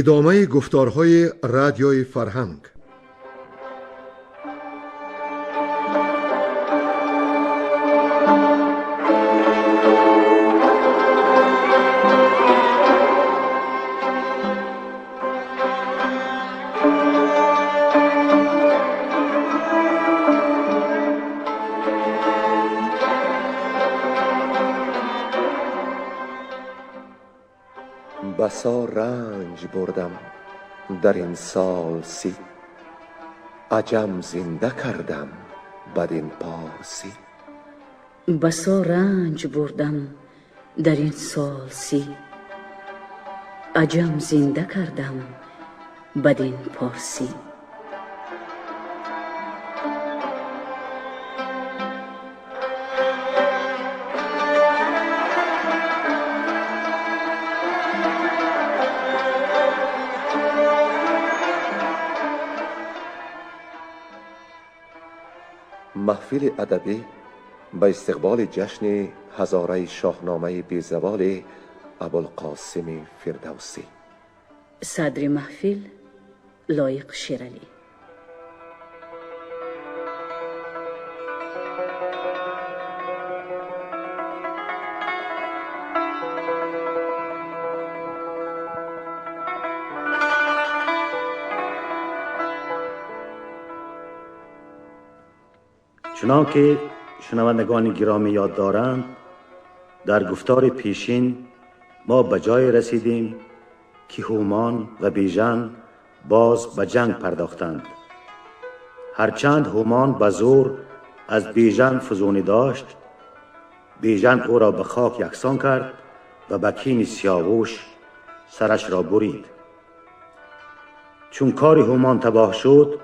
Идомаи гуфторҳои Радиои Фарҳанг. بسا رنج بردم در این سال 30، عجم زنده کردم بدین پارسی. بسا رنج بردم در این سال 30، عجم زنده کردم بدین پارسی. Маҳфили адабӣ ба истиқболи ҷашни ҳазораи шоҳномаи безаволи Абулқосими Фирдавсӣ. Садри маҳфил Лоиқ Шералӣ. چنان که شنوندگان گرامی یاد دارند، در گفتار پیشین ما به جای رسیدیم که هومان و بیژن باز به جنگ پرداختند. هرچند هومان به زور از بیژن فزونی داشت، بیژن او را به خاک یکسان کرد و به کین سیاوش سرش را برید. چون کار هومان تباه شد،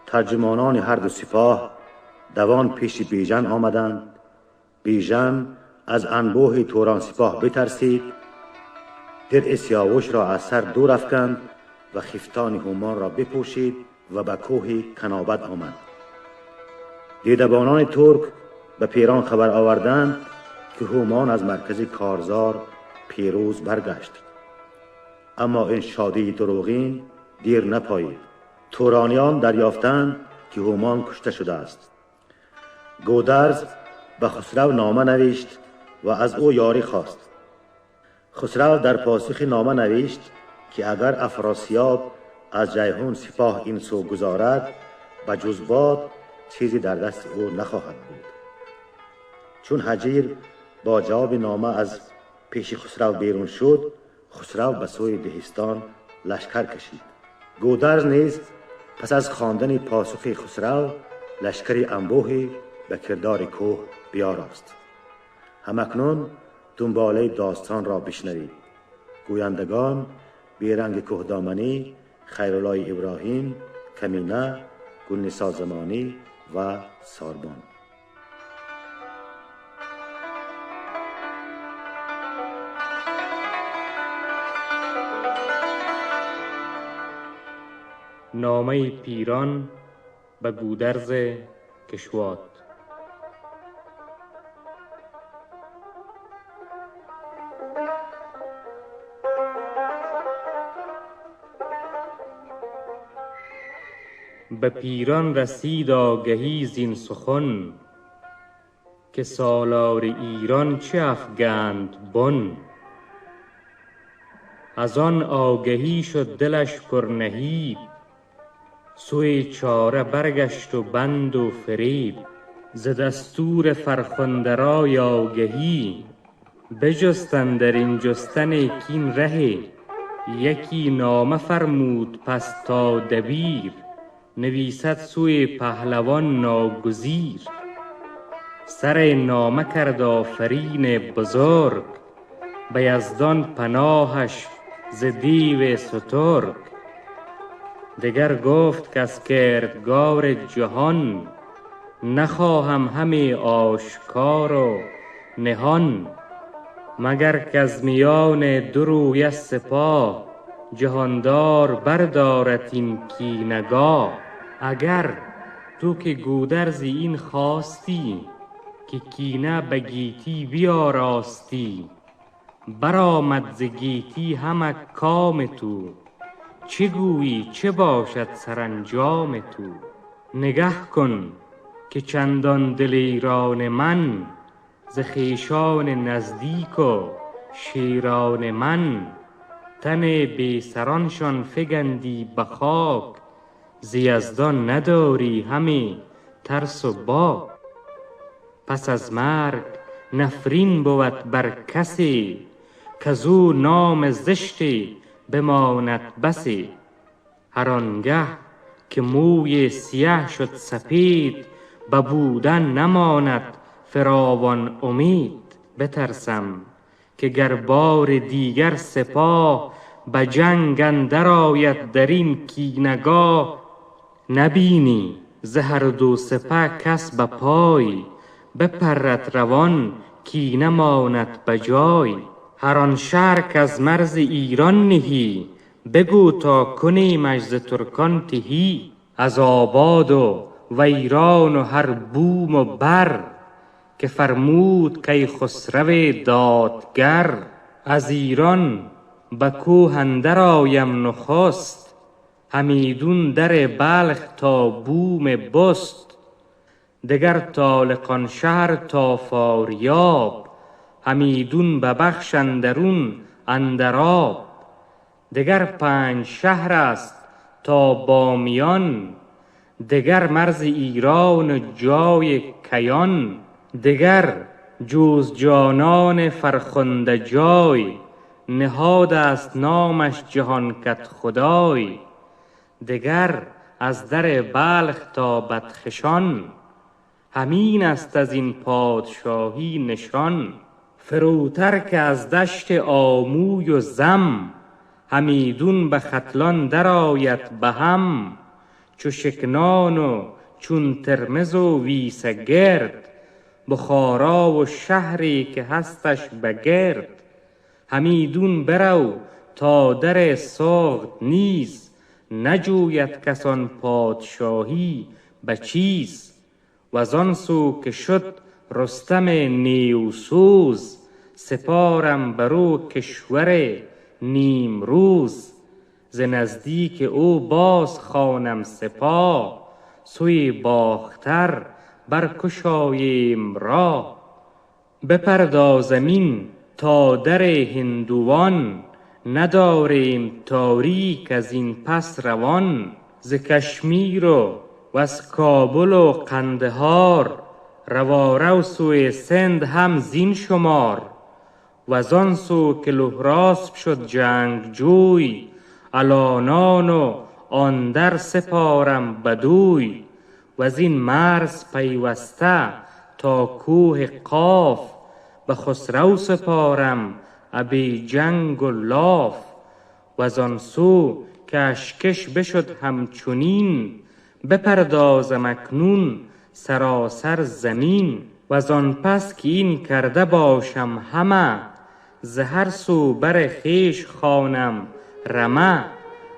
ترجمانان هر دو سپاه دوان پیش بیژن آمدند. بیژن از انبوه توران سپاه بترسید، درع سیاوش را از سر دور افکند و خفتان هومان را بپوشید و به کوه کنابت آمد. دیدبانان ترک به پیران خبر آوردند که هومان از مرکز کارزار پیروز برگشت. اما این شادی دروغین دیر نپایید. تورانیان دریافتند که هومان کشته شده است. گودرز به خسرو نامه نوشت و از او یاری خواست. خسرو در پاسخ نامه نوشت که اگر افراسیاب از جیحون سپاه این سو گذارد، به جز باد چیزی در دست او نخواهد بود. چون هجیر با جواب نامه از پیش خسرو بیرون شد، خسرو به سوی دهستان لشکر کشید. گودرز نیز پس از خواندن پاسخ خسرو لشکر انبوهی به کردار کوه بیاراست. همکنون دنباله داستان را بشنوید. گویندگان بیرنگ کوهدامنی، خیرالله ابراهیم، کمینه، گلنسا زمانی و ساربان. نامه پیران به گودرز کشواد. به پیران رسید آگهی زین سخن، که سالار ایران چه افگند بن. از آن آگهی شد دلش پر نهیب، سوی چاره برگشت و بند و فریب. ز دستور فرخنده رای آگهی، بجست اندر این جستن کین رهی. یکی نامه فرمود پس تا دبیر، نویسد سوی پهلوان ناگزیر. سر نامه کرد آفرین بزرگ، به یزدان پناهش ز دیو سترگ. دگر گفت کز کردگار جهان، نخواهم همی آشکار و نهان. مگر کز میان دو رویه سپاه، جهاندار بردارد این کینه گاه. اگر تو که گودرزی این خواستی، که کینه به گیتی بیاراستی. برآمد ز گیتی همه کام تو، چه گویی چه باشد سرانجام تو؟ نگه کن که چندان دلیران من، ز خویشان نزدیک و شیران من. تن بی سرانشان فگندی به خاک، ز یزدان نداری همی ترس و باک. پس از مرگ نفرین بود بر کسی، کزو نام زشتی بماند بسی. هر آنگه که موی سیه شد سپید، به بودن نماند فراوان امید. بترسم که گر بار دیگر سپاه، به جنگ اندر آید در این کینه گاه. نبینی ز هر دو سپه کس به پای، بپرد روان کینه ماند به جای. هر آن شهر کز مرز ایران نهی، بگو تا کنیمش ز ترکان تهی. از آباد و ویران و هر بوم و بر، که فرمود کیخسرو دادگر. از ایران به کوه اندر آیم نخست، همیدون در بلخ تا بوم بست. دگر تالقان شهر تا فاریاب، همیدون به بخش اندرون اندراب. دگر 5 شهر است تا بامیان، دگر مرز ایران و جای کیان. دگر جوزجانان فرخنده جای، نهاد است نامش جهان کدخدای. دگر از در بلخ تا بدخشان، همین است از این پادشاهی نشان. فروتر که از دشت آموی و زم، همیدون به ختلان درآید به هم. چو شکنان و چون ترمذ و ویسه گرد، بخارا و شهری که هستش بگرد. همیدون برو تا در سغد نیز، نجوید کس آن پادشاهی به چیز. وزان سو که شد رستم نیوسوز، سپارم برو کشور نیمروز. ز نزدیک او باز خوانم سپاه، سوی باختر برکشاییم راه. بپردازم این تا در هندوان، نداریم تاریک از این پس روان. ز کشمیر و از کابل و قندهار، روارو سوی سند هم زین شمار. وزان سو که لهراسپ شد جنگجوی، الانان و آن در سپارم بدوی. وزین مرز پیوسته تا کوه قاف، به خسرو سپارم ابی جنگ و لاف. وزان سو که اشکش بشد همچنین، بپردازم اکنون سراسر زمین. وزان پس که این کرده باشم همه، ز هر سو بر خویش خوانم رمه.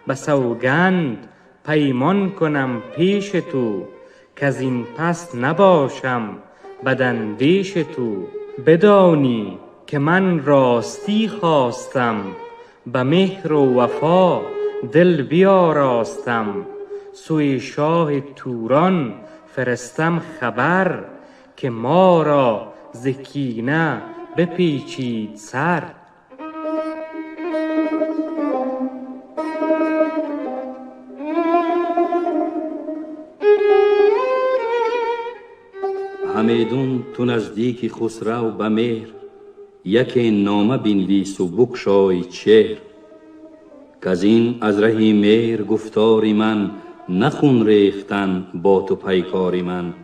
به سوگند پیمان کنم پیش تو، کز این پس نباشم بداندیش تو. بدانی که من راستی خواستم، به مهر و وفا دل بیاراستم. سوی شاه توران فرستم خبر، که ما را ز کینه بپیچید سر. همیدون تو نزدیک خسرو به مهر، یکی نامه بنویس و بگشای چهر. کزین از رهی مهر گفتار من، نه خون ریختن با تو پیکار من.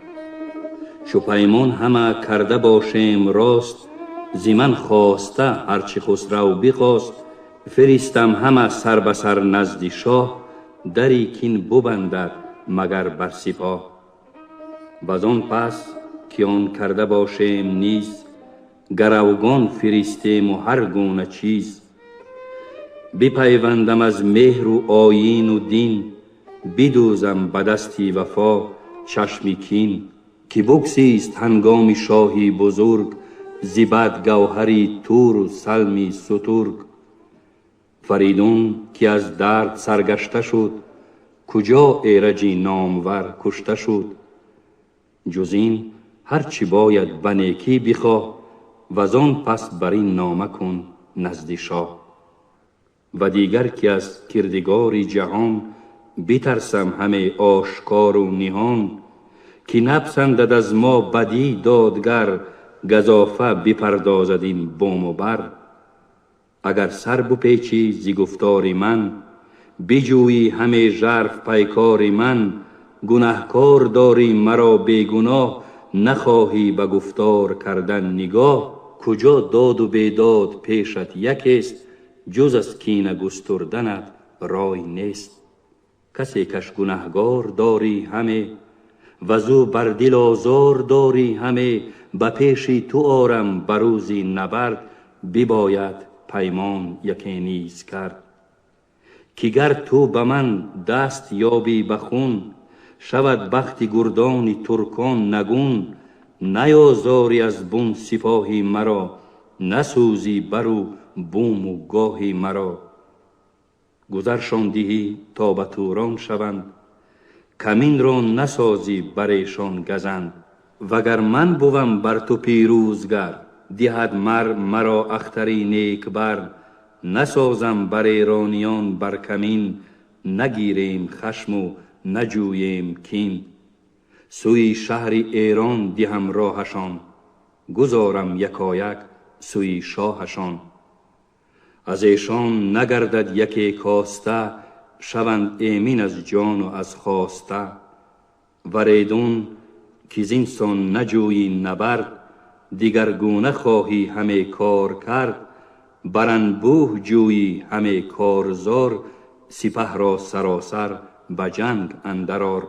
چو پیمان همه کرده باشیم راست، ز من خواسته هرچه خسرو بخواست. فرستم همه سر به سر نزد شاه، دری کین ببندد مگر بر سپاه. وزان پس که آن کرده باشیم نیز، گروگان فرستیم و هر گونه چیز. بپیوندم از مهر و آیین و دین، بدوزم به دستی وفا چشم کین. که بگسیست هنگام شاهی بزرگ، ز بد گوهری تور و سلمی سترگ. Фаридун ки аз дард саргашта шуд, куҷо Эраҷи номвар кушта шуд. Ҷуз ин ҳарчи бояд ба некӣ бихоҳ, вазон пас бар ин нома кун назди шоҳ. Ва дигар ки аз кирдигори ҷаҳон битарсам ҳаме ошкору ниҳон, ки напасандад аз мо бадӣ додгар, газофа бипардозад ин бому бар. Агар сар бупечӣ зи гуфтори ман, биҷӯйӣ ҳаме жарф пайкори ман, гунаҳкор дорӣ маро бегуноҳ, нахоҳӣ ба гуфтор кардан нигоҳ. Куҷо доду бедод пешат якест, ҷуз аз кина густурданат рой нест. Касе каш гунаҳгор дорӣ ҳаме, вазу бар дил озор дорӣ ҳаме, ба пеши ту орам ба рӯзи набард, бибояд паймон яке низ кард. Ки гар ту ба ман даст ёбӣ ба хун, шавад бахти гурдони туркон нагун, наёзорӣ аз бун сипоҳи маро, насӯзӣ бару буму гоҳи маро. Гузаршон диҳӣ то ба Турон шаванд, каминро насозӣ бар эшон газанд. Вагар ман бувам бар ту пирӯзгар, диҳад мар маро ахтари некбар, насозам бар эрониён бар камин, нагирем хашму наҷӯем кин. Сӯи шаҳри Эрон диҳам роҳашон, гузорам якояк сӯи шоҳашон. Аз эшон нагардад яке коста, шаванд эмин аз ҷону аз хоста. Варедун ки зинсон наҷӯйӣ набард, дигаргуна хоҳӣ ҳаме кор кард, бар анбӯҳ ҷӯйӣ ҳаме корзор, сипаҳро саросар ба ҷанг андар ор.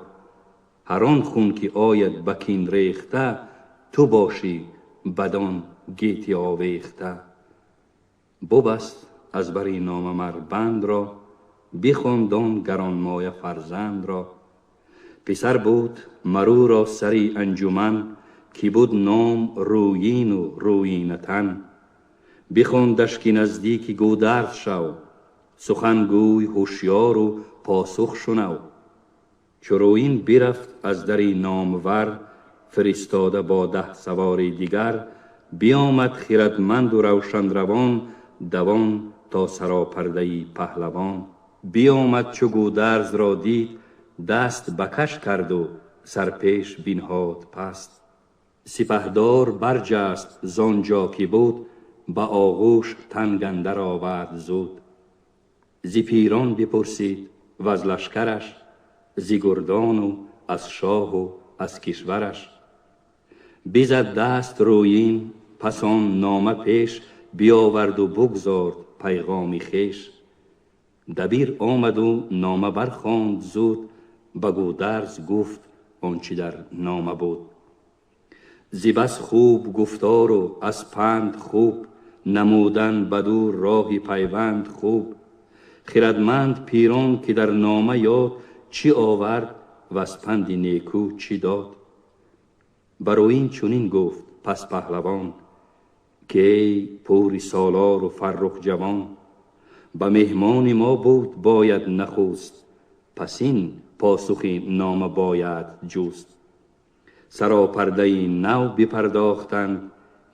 Ҳар он хун ки ояд ба кин рехта, ту бошӣ бадон гети овехта. Бубаст аз бари нома мар бандро, бихонд он гаронмоя фарзандро. Писар буд марӯро сари анҷуман, ки буд ном рӯину рӯинатан. Бихондаш ки наздики Гӯдарз шав, сухан гӯй ҳушёру посух шунав. Чу Рӯин бирафт аз дари номвар, фиристода бо 10 савори дигар, биомад хирадманду равшанравон, давон то саропардаи паҳлавон. Биомад чу Гӯдарзро дид, даст ба каш карду сарпеш бинҳод паст. Сипаҳдор барҷаст зон ҷо ки буд, ба оғӯш танг андар овард зуд. Зи пирон бипурсид ваз лашкараш, зи гурдону аз шоҳу аз кишвараш. Бизад даст рӯин, пас он нома пеш, биёварду бугзорд пайғоми хеш. Дабир омаду нома бархонд зуд, ба Гӯдарз гуфт он чи дар нома буд. Зи бас хуб гуфтору аз панд хуб, намудан баду роҳи пайванд хуб. Хирадманд пирон ки дар нома ёд, чӣ овард ваз панди некӯ чӣ дод. Бар ӯ ин чунин гуфт пас паҳлавон, ки эй пури солору фаррух ҷавон, ба меҳмони мо буд бояд нахуст, пас ин посухи нома бояд ҷуст. Саропардаи нав бипардохтанд,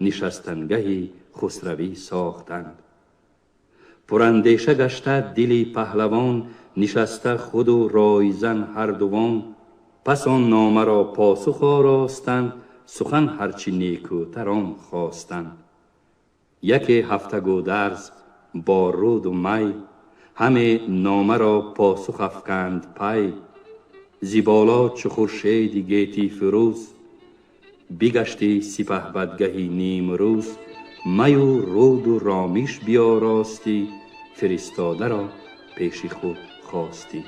нишастангаҳи хусравӣ сохтанд. Пурандеша гашта дили паҳлавон, нишаста худу ройзан ҳар дувон. Пас он номаро посух оростанд, сухан ҳарчи некӯтар он хостанд. Яке ҳафта Гӯдарз бо руду май, ҳаме номаро посух афканд пай. Зи боло чу хуршеди гетӣ фирӯз, бигашти сипаҳбадгаҳи нимрӯз. Маю руду ромиш биёростӣ, фиристодаро пеши худ хостӣ.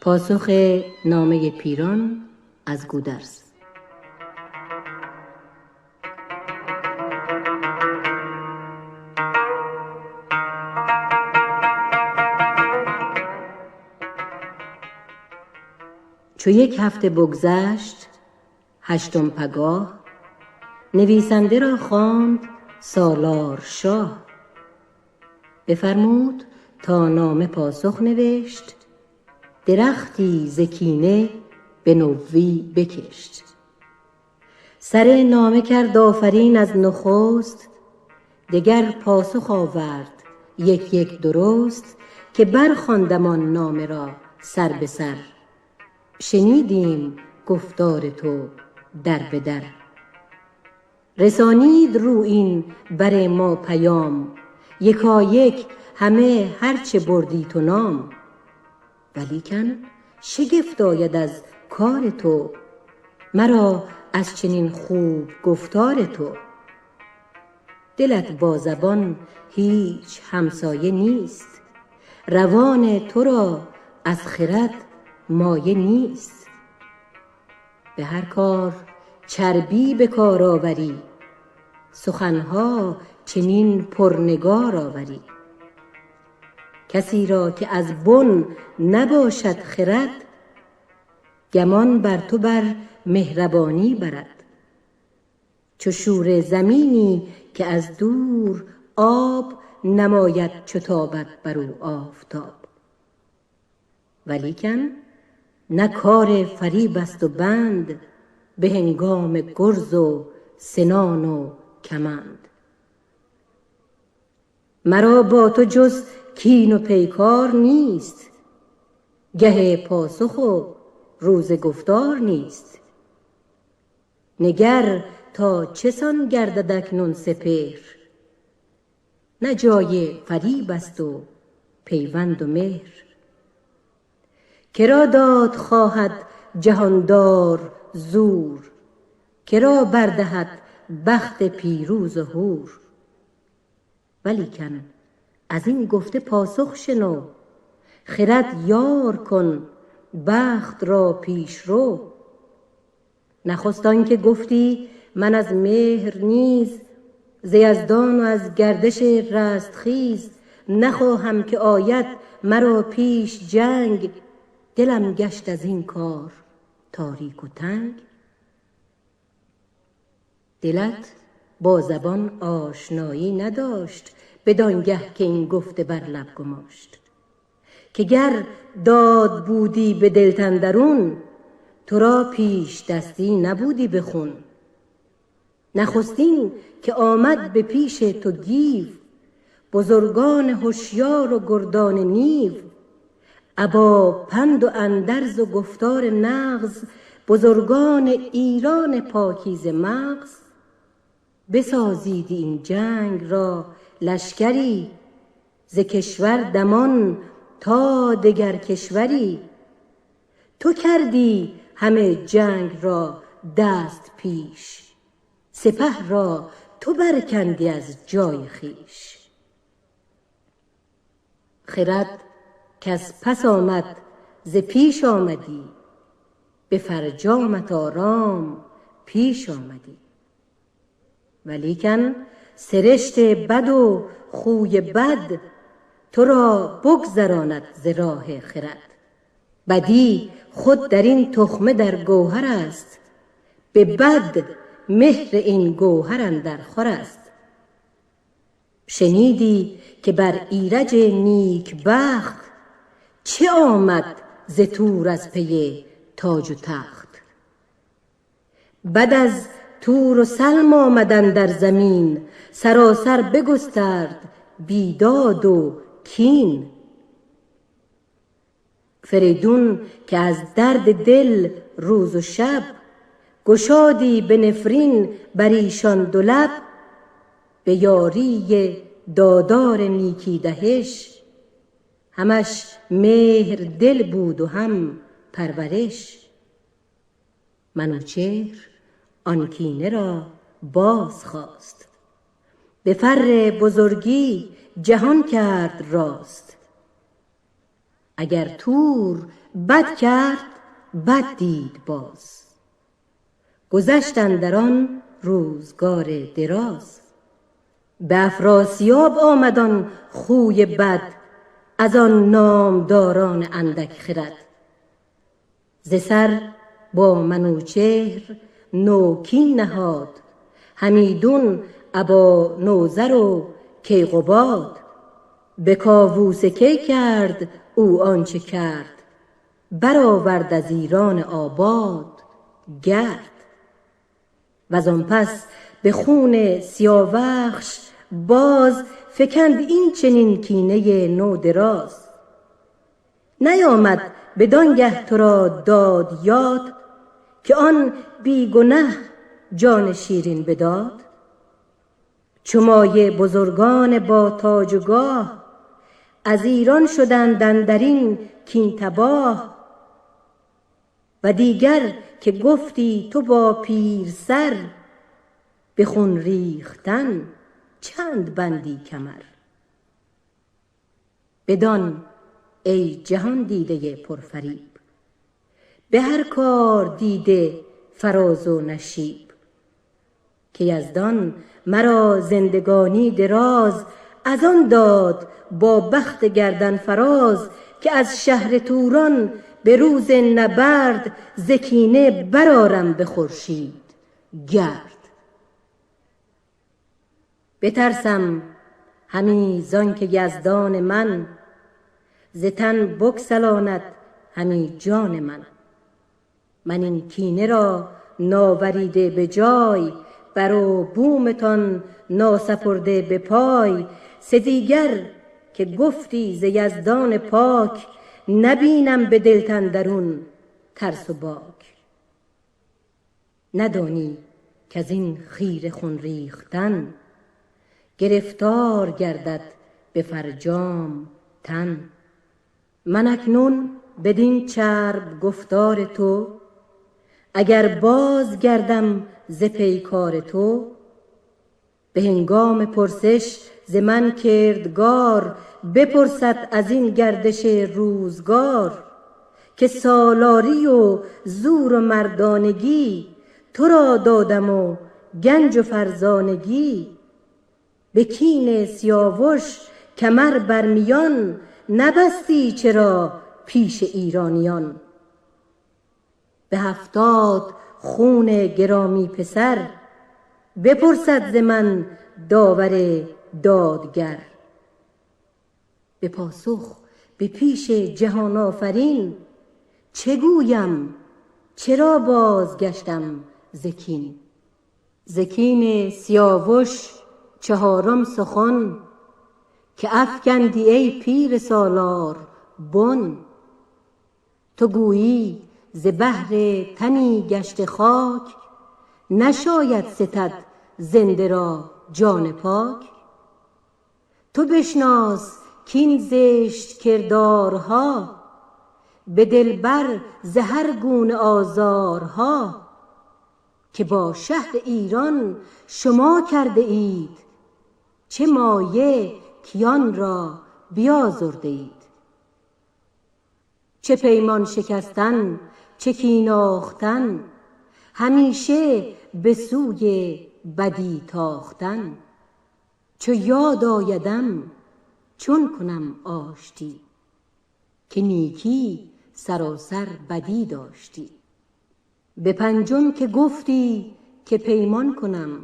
پاسخ نامه پیران از گودرز. چو یک هفته بگذشت، هشتم پگاه، نویسنده را خواند سالار شاه. بفرمود تا نامه پاسخ نوشت، درختی ز کینه به نوی بکشت. سر نامه کرد آفرین از نخست، دگر پاسخ آورد یک یک درست. که برخواندم آن نامه را سر به سر، شنیدیم گفتار تو در به در. رسانید رویین بر ما پیام، یکایک همه هرچه بردی تو نام. ولیکن شگفت آید از کار تو، مرا از چنین خوب گفتار تو. دلت با زبان هیچ همسایه نیست، روان تو را از خرد مایه نیست. به هر کار چربی به کار آوری، سخنها چنین پرنگار آوری. کسی را که از بن نباشد خرد، گمان بر تو بر مهربانی برد. چو شوره زمینی که از دور آب نماید چو تابد بر او آفتاب. ولیکن نه کار فریب است و بند، به هنگام گرز و سنان و کمند. مرا با تو جز کین و پیکار نیست، گه پاسخ و روز گفتار نیست. نگر تا چه سان گردد اکنون سپهر، نه جای فریب است و پیوند و مهر. کرا داد خواهد جهاندار زور، کرا بردهد بخت پیروز و هور. ولیکن از این گفته پاسخ شنو، خرد یار کن بخت را پیش رو. نخست آن که گفتی من از مهر نیز، ز یزدان و از گردش رستخیز. نخواهم که آید مرا پیش جنگ، دلم گشت از این کار تاریک و تنگ. دلت با زبان آشنایی نداشت، بدانگه که این گفته بر لب گماشت. که گر داد بودی به دلت اندرون، تو را پیش دستی نبودی به خون. نخستین که آمد به پیش تو گیو، بزرگان هشیار و گردان نیو. ابا پند و اندرز و گفتار نغز، بزرگان ایران پاکیزه مغز. بسازیدی این جنگ را لشکری، ز کشور دمان تا دگر کشوری. تو کردی همه جنگ را دست پیش، سپه را تو برکندی از جای خویش. خرد کز پس آمد ز پیش آمدی، به فرجامت آرام پیش آمدی. ولیکن سرشت بد و خوی بد، تو را بگذراند ز راه خرد. بدی خود در این تخمه در گوهر است، به بد مهر این گوهر اندر خور است. شنیدی که بر ایرج نیک بخت، چه آمد ز تور از پی تاج و تخت. بد از تور و سلم آمد اندر زمین، سراسر بگسترد بیداد و کین. فریدون که از درد دل روز و شب، گشادی به نفرین بر ایشان دو لب. به یاری دادار نیکی دهش، همش مهر دل بود و هم پرورش. منوچهر آن کینه را باز خواست، به فر بزرگی جهان کرد راست. اگر تور بد کرد بد دید باز، گذشت اندر آن روزگار دراز. به افراسیاب آمد آن خوی بد، از آن نامداران اندک خرد. ز سر با منوچهر نوکین نهاد، همیدون ابا نوذر و کیقباد. به کاووس کی کرد او آنچه کرد، برآورد از ایران آباد گرد. وزان پس به خون سیاوخش باز، فکند این چنین کینه نو دراز. نیامد بدانگه تو را داد یاد، که آن بی گنه جان شیرین بداد. چو مایه بزرگان با تاج و گاه، از ایران شدند اندرین کین تباه. و دیگر که گفتی تو با پیر سر، به خون ریختن چند بندی کمر. بدان ای جهان دیده پرفریب، به هر کار دیده فراز و نشیب. که یزدان مرا زندگانی دراز، از آن داد با بخت گردن فراز. که از شهر توران به روز نبرد، ز کینه برآرم به خورشید گرد. بترسم همی زانک یزدان من، ز تن بگسلاند همی جان من. من این کینه را ناوریده به جای، بر و بومتان ناسپرده به پای. سه دیگر که گفتی ز یزدان پاک، نبینم به دلت اندرون ترس و باک. ندانی کز این خیره خون ریختن، گرفتار گردد به فرجام تن. من اکنون بدین چرب گفتار تو، اگر باز گردم ز پیکار تو. به هنگام پرسش ز من کردگار، بپرسد از این گردش روزگار. که سالاری و زور و مردانگی، تو را دادم و گنج و فرزانگی. به کین سیاوش کمر بر میان، نبستی چرا پیش ایرانیان. به 70 خون گرامی پسر، بپرسد ز من داور دادگر. به پاسخ به پیش جهان آفرین، چه گویم چرا بازگشتم ز کین. ز کین سیاوش چهارم سخن، که افکندی ای پیر سالار بن. تو گویی ز بهر تنی گشته خاک، نشاید ستد زنده را جان پاک. تو بشناس کاین زشت کردارها، به دلبر ز هر گونه آزارها. که با شهر ایران شما کرده اید، چه مایه کیان را بیازرده اید. چه پیمان شکستن چه کین آختن، همیشه به سوی بدی تاختن. چو یاد آیدم چون کنم آشتی، که نیکی سراسر بدی داشتی. به پنجم که گفتی که پیمان کنم،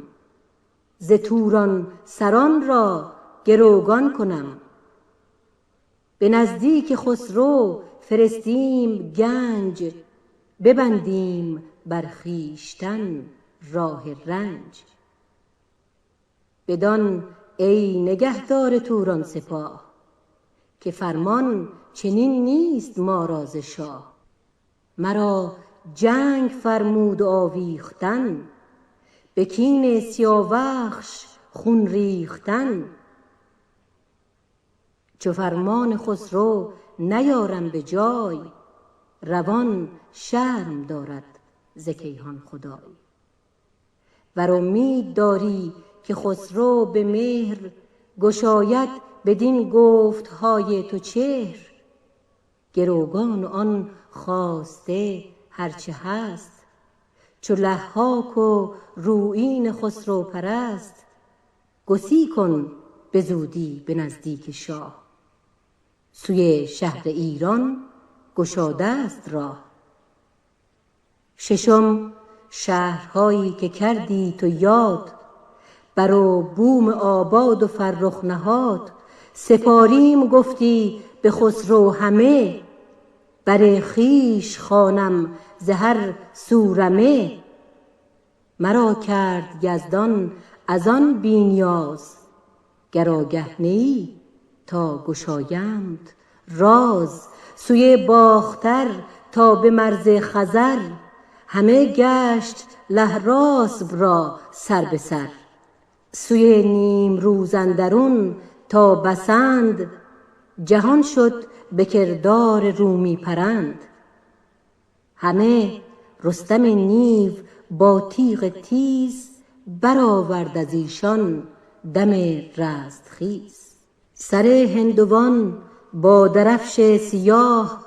ز توران سران را گروگان کنم. به نزدیک خسرو فرستیم گنج، ببندیم بر خویشتن راه رنج. بدان ای نگهدار توران سپاه، که فرمان چنین نیست ما را ز شاه. مرا جنگ فرمود و آویختن، به کین سیاوخش خون ریختن. چو فرمان خسرو نیارم به جای، روان شرم دارد ز کیهان خدای. ور امید داری که خسرو به مهر، گشاید بدین گفتهای تو چهر. گروگان و آن خواسته هرچه هست، چو لهاک و رویین خسرو پرست. گسی کن به زودی به نزدیک شاه، سوی شهر ایران گشاده است راه. ششم شهرهایی که کردی تو یاد، بر و بوم آباد و فرخ نهاد. سپاریم گفتی به خسرو همه، بر خویش خوانم ز هر سورمه. مرا کرد یزدان از آن بی نیاز، گر آگه نه ای تا گشایمت راز. سوی باختر تا به مرز خزر، همه گشت لهراسب را سر به سر. سوی نیمروز اندرون تا بسند، جهان شد به کردار رومی پرند. همه رستم نیو با تیغ تیز، برآورد از ایشان دم رستخیز. سر هندوان با درفش سیاه،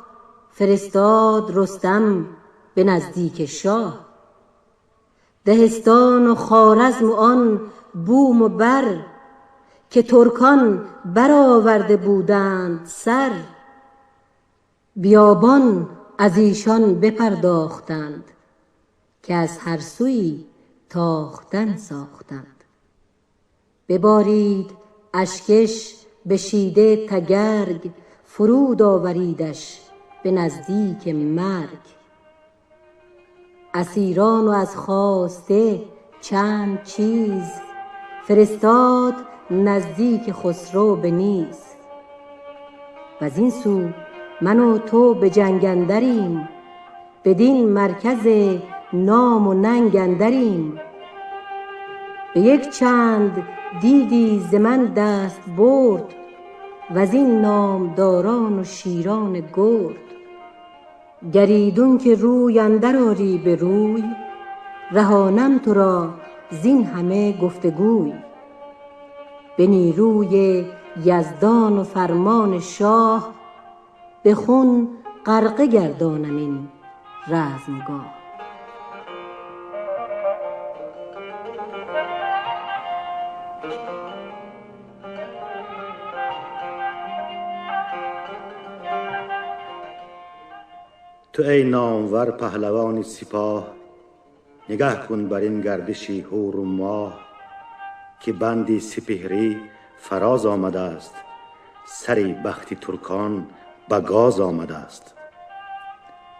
فرستاد رستم به نزدیک شاه. دهستان و خوارزم و آن بوم و بر، که ترکان برآورده بودند سر. بیابان از ایشان بپرداختند، که از هر سویی تاختن ساختند. ببارید اشکش به شیده تگرگ، فرود آوریدش به نزدیک مرگ. اسیران و از خواسته چند چیز، فرستاد نزدیک خسرو به نیز. وزین سو من و تو به جنگ اندریم، بدین مرکز نام و ننگ اندریم. به یک چند دیدی ز من دست برد، وزین نامداران و شیران گرد. گر ایدون که روی اندر آری به روی، رهانم تو را زین همه گفت گوی. به نیروی یزدان و فرمان شاه، به خون غرقه گردانم این رزمگاه. تو ای نامور پهلوان سپاه، نگه کن بر این گردش هور و ماه. که بندی سپهری فراز آمده است، سری بخت ترکان به گاز آمده است.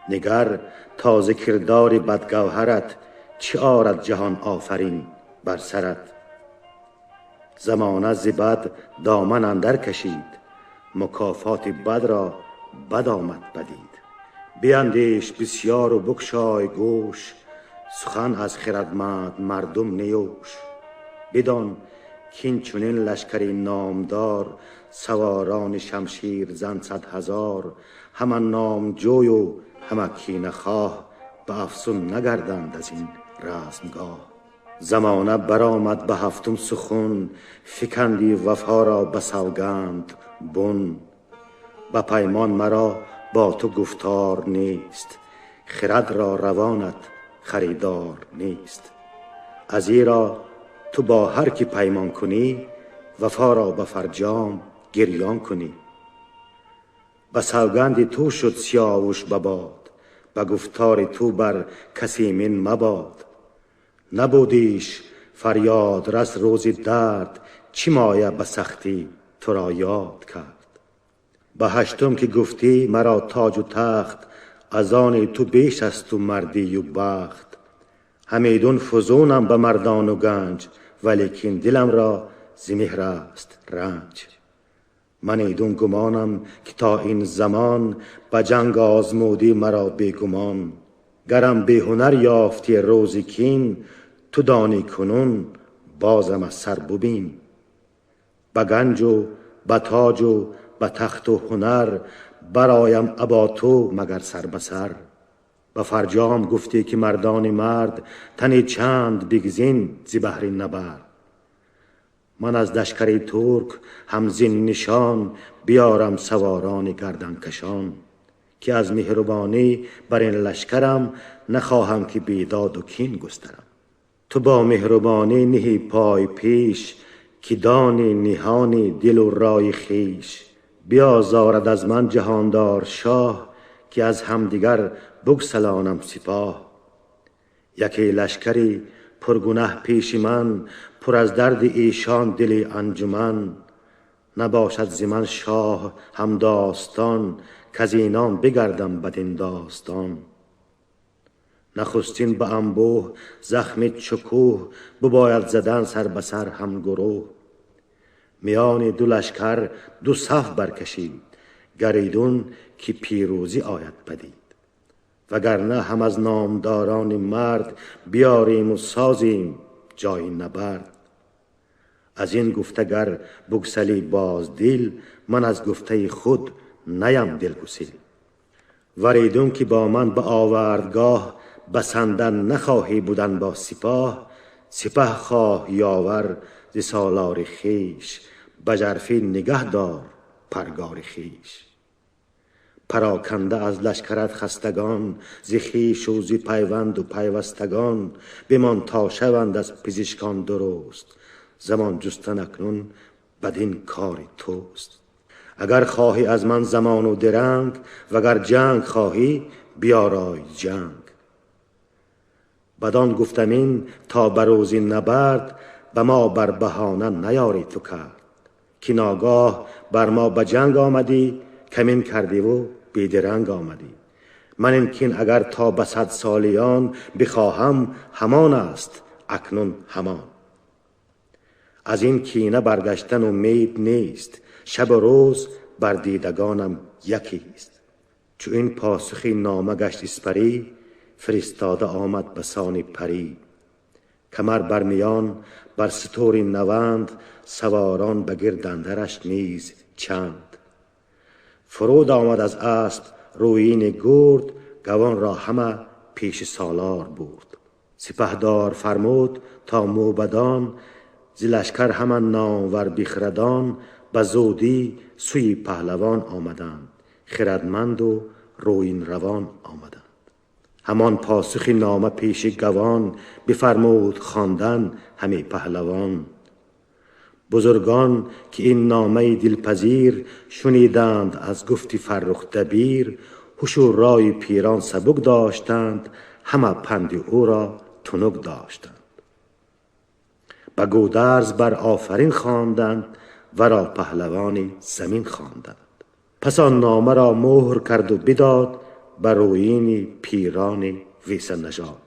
نگر تازه کردار بدگوهرت، چه آرد جهان آفرین بر سرت. زمانه ز بد دامن اندر کشید، مکافات بد را بد آمد پدید. بیندیش بسیار و بگشای گوش، سخن از خردمند مردم نیوش. بدان کاین چنین لشکری نامدار، سواران شمشیر زن 100,000. همه نامجوی و همه کینه خواه، به افسون نگردند از این رزمگاه. زمانه برآمد به هفتم سخن، فکندی وفا را به سوگند بن. به پیمان مرا با تو گفتار نیست، خرد را روانت خریدار نیست. ازیرا تو با هر کی پیمان کنی، وفا را به فرجام گریان کنی. به سوگند تو شد سیاوش به باد، به گفتار تو بر کسی من مباد. نبودیش فریاد رس روز درد، چی مایه به سختی تو را یاد کرد. به هشتم که گفتی مرا تاج و تخت، از آن تو بیش است و مردی و بخت. همیدون فزونم به مردان و گنج، ولیکن دلم را ز مهر است رنج. من ایدون گمانم که تا این زمان، به جنگ آزمودی مرا بیگمان. گرم بی هنر یافتی روز کین، تو دانی کنون بازم از سر ببین. به گنج و به تاج و به تخت و هنر، برایم ابا تو مگر سر به سر. به فرجام گفتی که مردان مرد، تنی چند بگزین ز بهر نبرد. من از لشکر ترک هم زین نشان، بیارم سواران گردن کشان. که از مهربانی بر این لشکرم، نخواهم که بیداد و کین گسترم. تو با مهربانی نهی پای پیش، که دانی نهانی دل و رای خویش. بیازارد از من جهاندار شاه، که از همدیگر بگسلانم سپاه. Яке лашкари пургунаҳ пеши ман, пур аз дарди эшон дили анҷуман. Набошад зи ман шоҳ ҳамдостон, каз инон бигардам бадин достон. Нахустин ба анбӯҳ захми чу кӯҳ, бибояд задан сар ба сар ҳамгурӯҳ. Миёни ду лашкар ду саф баркашид, гар идун ки пирӯзӣ ояд падид. Вагарна ҳам аз номдорони мард биёрем у созем ҷои набард. Аз ин гуфта гар бигсалӣ боз дил, ман аз гуфтаи худ наям дилгусел. Вар идун ки бо ман ба овардгоҳ, басандан нахоҳӣ будан бо сипоҳ, сипаҳ хоҳ ёвар зи солори хеш, ба жарфӣ нигаҳ дор паргори хеш. Пароканда аз лашкарат хастагон, зи хешу зи пайванду пайвастагон, бимон то шаванд аз пизишкон дуруст, замон ҷустан акнун бадин кори туст. Агар хоҳӣ аз ман замону диранг, вагар ҷанг хоҳӣ биёрой ҷанг. Бадон гуфтам ин то ба рӯзи набард, ба мо бар баҳона наёрӣ ту кард. Ки ногоҳ бар мо ба ҷанг омадӣ, камин кардиву бедиранг омадӣ. Ман ин кин агар то ба 100 солиён бихоҳам, ҳамон аст акнун ҳамон. Аз ин кина баргаштан умед нест, шабу рӯз бар дидагонам якист. Чу ин посухи нома гашт испарӣ, фиристода омад ба сони парӣ. Камар бар миён бар сутури наванд, саворон ба гирд андараш низ чанд. Фуруд омад аз асп рӯини гурд, гавон ро ҳама пеши солор бурд. Сипаҳдор фармуд то мӯбадон, зи лашкар ҳама номвар бихрадон, ба зудӣ сӯи паҳлавон омаданд, хирадманду рӯин равон омаданд. Ҳамон посухи нома пеши гавон, бифармуд хондан ҳаме паҳлавон. Бузургон ки ин номаи дилпазир шуниданд аз гуфти фаррух дабир, ҳушу рои пирон сабук доштанд, ҳама панди ӯро тунук доштанд. Ба Гӯдарз бар офарин хонданд, варо паҳлавони замин хонданд. Пас он номаро мӯҳр карду бидод ба рӯини пирони весанажод.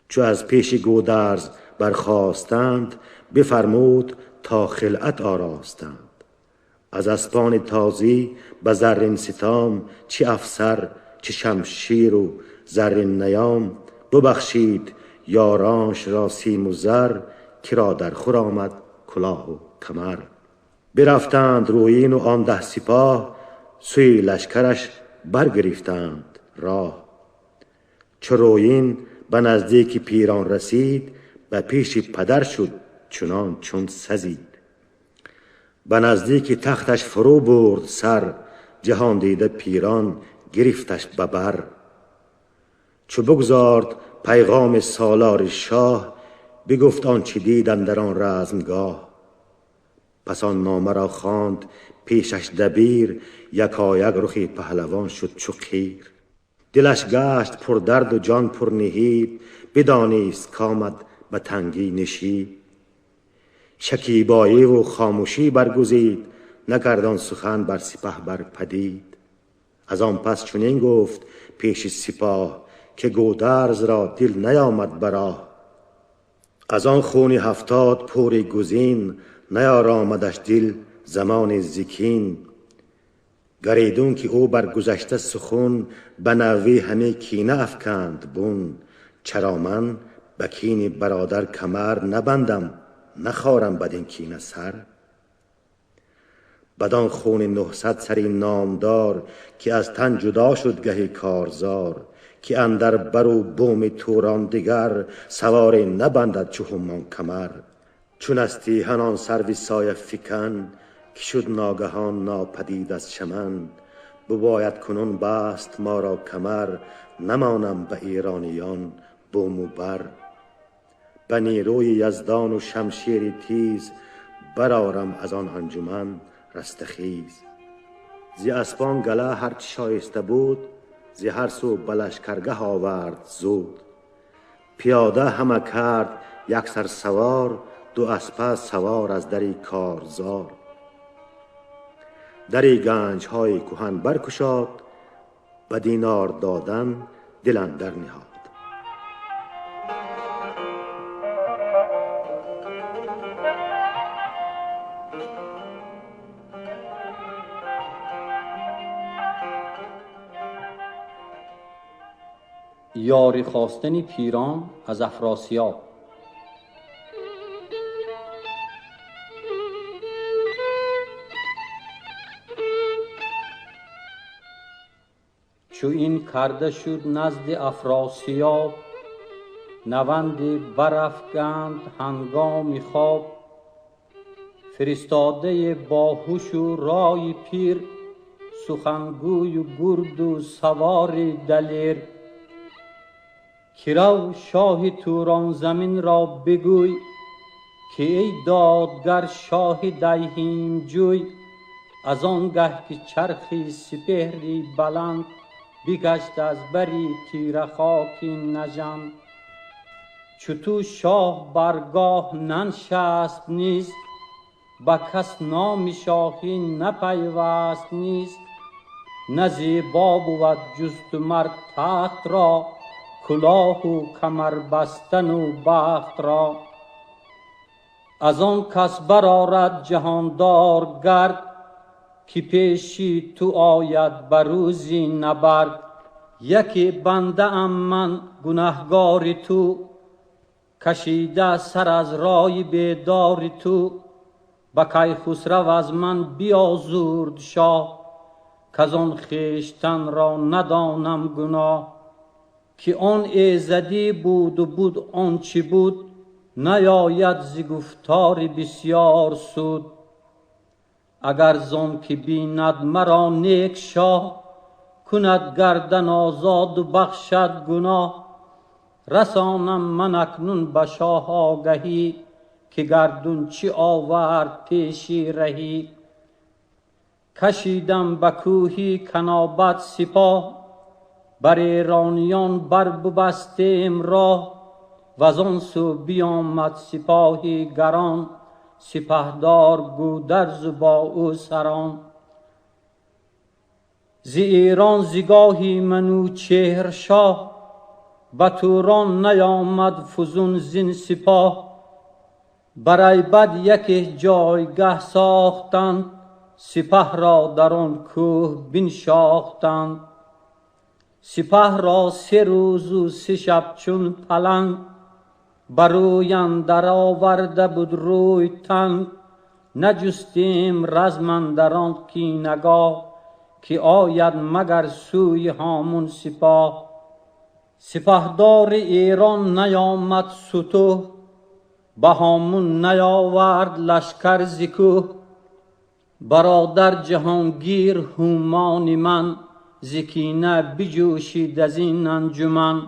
Чу аз пеши Гӯдарз бархостанд, бифармуд то хилъат оростанд. Аз аспони тозӣ ба заррин ситом, чи афсар чи шамширу заррин наём, бубахшид ёроншро симу зар, киро дар хур омад кулоҳу камар. Бирафтанд рӯину он 10 сипоҳ, сӯи лашкараш баргирифтанд роҳ. Чу рӯин ба наздики пирон расид, ба пеши падар шуд чунон чун сазид. Ба наздики тахташ фурӯ бурд сар, ҷаҳон дида пирон гирифташ ба бар. Чу бигзорд пайғоми солори шоҳ, бигуфт он чи дид андар он размгоҳ. Пас он номаро хонд пешаш дабир, якояк рухи паҳлавон шуд чу қир. Дилаш гашт пурдарду ҷон пурниҳиб, бидонист комад ба тангӣ нишиб. Шакибоиву хомӯшӣ баргузид, накард он сухан бар сипаҳ бар падид. Аз он пас чунин гуфт пеши сипоҳ, ки Гӯдарзро дил наёмад ба роҳ. Аз он хуни 70 пури гузин, наёромадаш дил замони зикин. Гар идун ки ӯ бар гузашта сухун, ба навӣ ҳаме кина афканд бун. Чаро ман ба кини бародар камар набандам, нахорам бадин кина сар? Бадон хуни 900 сари номдор, ки аз тан ҷудо шуд гаҳи корзор, ки андар бару буми Турон дигар саворе набандад чу ҳумон камар. Чун асти ҳанон сарви соя фикан, ки шуд ногаҳон нопадид аз чаман, бибояд кунун баст моро камар, намонам ба эрониён буму бар. Ба нерӯи яздону шамшери тиз, барорам аз он анҷуман растахез. Зи аспон гала ҳарчи шоиста буд, зи ҳар сӯ ба лашкаргаҳ овард зуд. پیاده همه کرد یک سر سوار، دو اسپه سوار از دری کارزار. دری گنج های کهن برکشاد، به دینار دادن دل اندر نهاد. یاری خواستن پیران از افراسیاب. چو این کرده شد نزد افراسیاب، نوندی برافگند هنگام خواب. فرستاده باهوش و رای پیر، سخنگوی و گرد و سوار دلیر. که رو شاه توران زمین را بگوی، که ای دادگر شاه دیهیم جوی. از آنگه که چرخی سپهری بلند، بگشت از بری تیره خاکی نژند. چو تو شاه برگاه ننشست نیز، به کس نام شاهی نپیوست نیز. نه زیبا بود جز تو مر تخت را، کلاه و کمر بستن و بخت را. از آن کس برآرد جهاندار گرد، که پیشی تو آید به روزی نبرد. یکی بنده ام من گنهگار تو، کشیده سر از رای بیدار تو. به کیخسرو از من بیازرد شاه، کزان خویشتن را ندانم گناه. که آن ایزدی بود و بود آنچه بود، نیاید ز گفتار بسیار سود. اگر زان که بیند مرا نیک شاه، کند گردن آزاد و بخشد گناه. رسانم من اکنون به شاه آگهی، که گردون چی آورد پیشی رهی. کشیدم به کوهی کنابت سپاه، بر ایرانیان بر ببستیم راه. وزان سو بیامد سپاهی گران، سپهدار گودرز با او سران. ز ایران زگاهی منوچهر شاه، به توران نیامد فزون زین سپاه. برای بد یکی جایگه ساختند، سپه را در آن کوه بنشاختند. سپه را 3 روز و 3 شب چون پلنگ، بروی اندر آورده بود روی تنگ. نجستیم رزم اندر آن کینه گاه، که آید مگر سوی هامون سپاه. سپهدار ایران نیامد ستوه، به هامون نیاورد لشکر ز کوه. برادر جهانگیر هومان من، ز کینه بجوشید از این انجمن.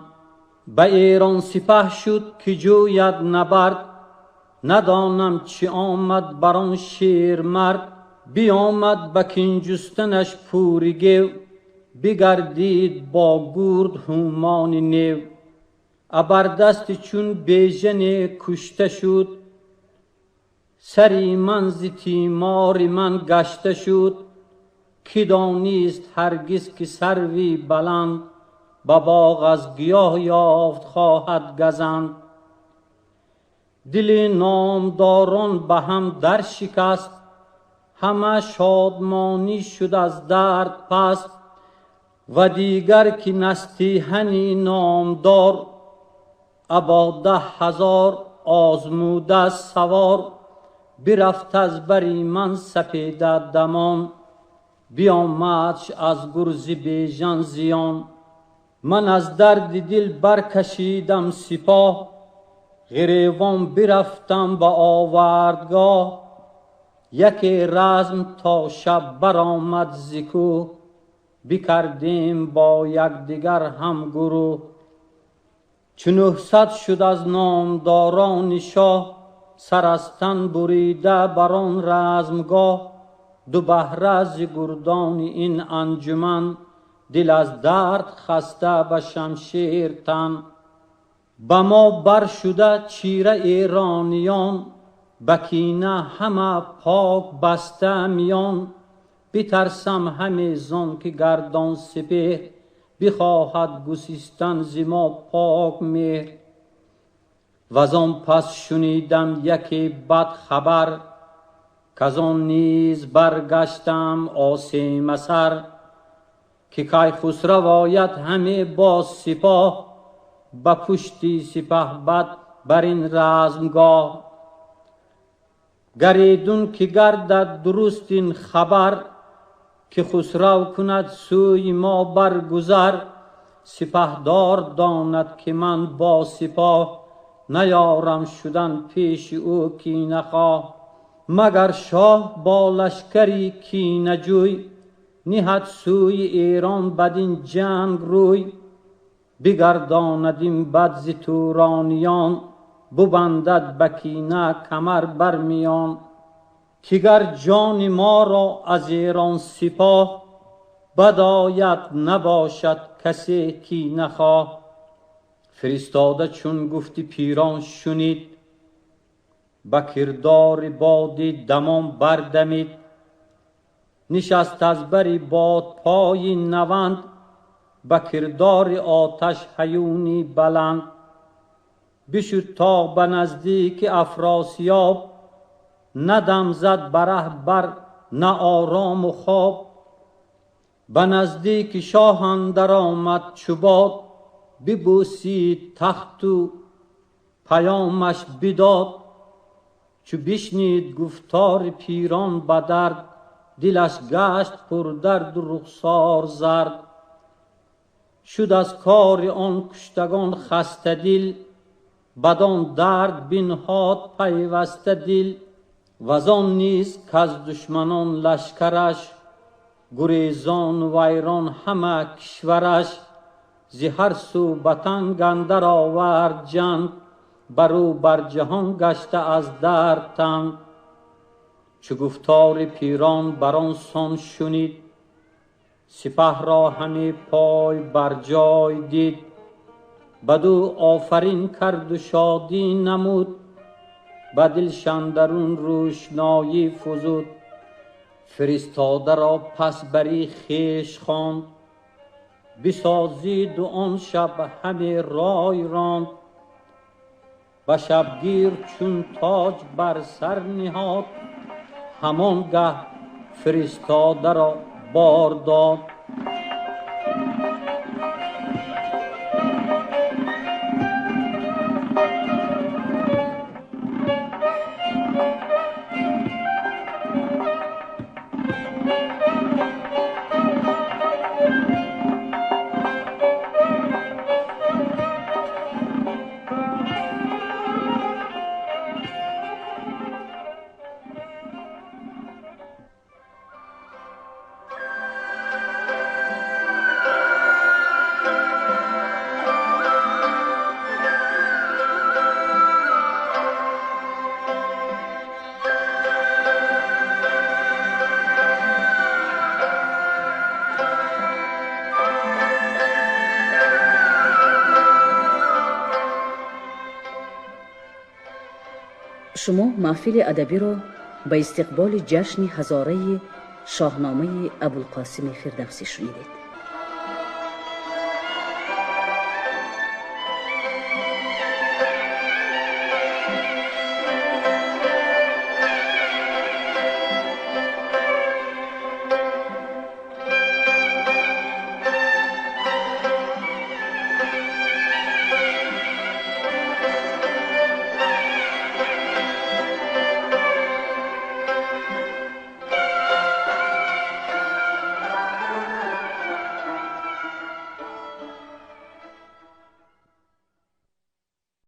به ایران سپه شد که جوید نبرد، ندانم چه آمد بر آن شیر مرد. بیامد به کین جستنش پور گیو، بگردید با گرد هومان نیو. ابر دست چون بیژن کشته شد، سری من ز تیمار من گشته شد. کی دانیست هرگز که سروی بلند، به باغ از گیاه یافت خواهد گزند. دل نامداران به هم در شکست، همه شادمانی شد از درد پست. و دیگر که نستیهنی نامدار، ابا 10,000 آزموده سوار. برفت از بری من سپیده دمان، بیامدش از گرز بیژن زیان. من از درد دل برکشیدم سپاه، گریوان برفتم به آوردگاه. یکی رزم تا شب برآمد ز کوه، بکردیم با یکدیگر هم گروه. چو 900 شد از نامداران شاه، سر از تن بریده بر آن رزمگاه. دو بهره ز گردان این انجمن، دل از درد خسته به شمشیر تن. Ба мо бар шуда чира эрониён, ба кина ҳама пок баста миён. Битарсам ҳаме зон ки гардон сипеҳр, бихоҳад гусистан зи мо пок меҳр. Вазон пас шунидам яке бад хабар, казон низ баргаштам осемасар. Ки Кайхусрав ояд ҳаме бо сипоҳ, ба пушти сипаҳбад бар ин размгоҳ. Гаридун ки гардад дуруст ин хабар, ки Хусрав кунад сӯи мо баргузар. Сипаҳдор донад ки ман бо сипоҳ, наёрам шудан пеши ӯ кинахоҳ. Магар шоҳ бо лашкари кинаҷӯй, ниҳад сӯи Эрон бадин ҷанг рӯй. Бигардонад ин бад зи турониён, бубандад ба кина камар бар миён. Ки гар ҷони моро аз Эрон сипоҳ, бадояд набошад касе кинахоҳ. Фиристода чун гуфти пирон шунид, ба кирдори боди дамон бардамид. Нишаст аз бари бодпои наванд, ба кирдори оташ ҳаюни баланд. Бишуд то ба наздики Афросиёб, на дам зад ба раҳ бар на орому хоб. Ба наздики шоҳ андар омад чу бод, бибӯсид тахту паёмаш бидод. Чу бишнид гуфтори пирон ба дард, дилаш гашт пурдарду рухсор зард. Шуд аз кори он куштагон хастадил, бадон дард бинҳод пайваста дил. Вазон низ каз душманон лашкараш, гурезону вайрон ҳама кишвараш. Зи ҳар сӯ ба танг андар овард ҷанг, барӯ бар ҷаҳон гашта аз дард танг. Чу гуфтори пирон бар он сон шунид, сипаҳро ҳаме пой бар ҷой дид. Бадӯ офарин карду шодӣ намуд, ба дилш андарун рӯшноӣ фузуд. Фиристодаро пас бари хеш хонд, бисозиду он шаб ҳаме рой ронд. Ба шабгир чун тоҷ бар сар ниҳод, ҳамон гаҳ фиристодаро бор дод. Шумо маҳфили адабиро ба истиқболи ҷашни ҳазораи Шоҳномаи Абулқосими Фирдавсӣ шунидед.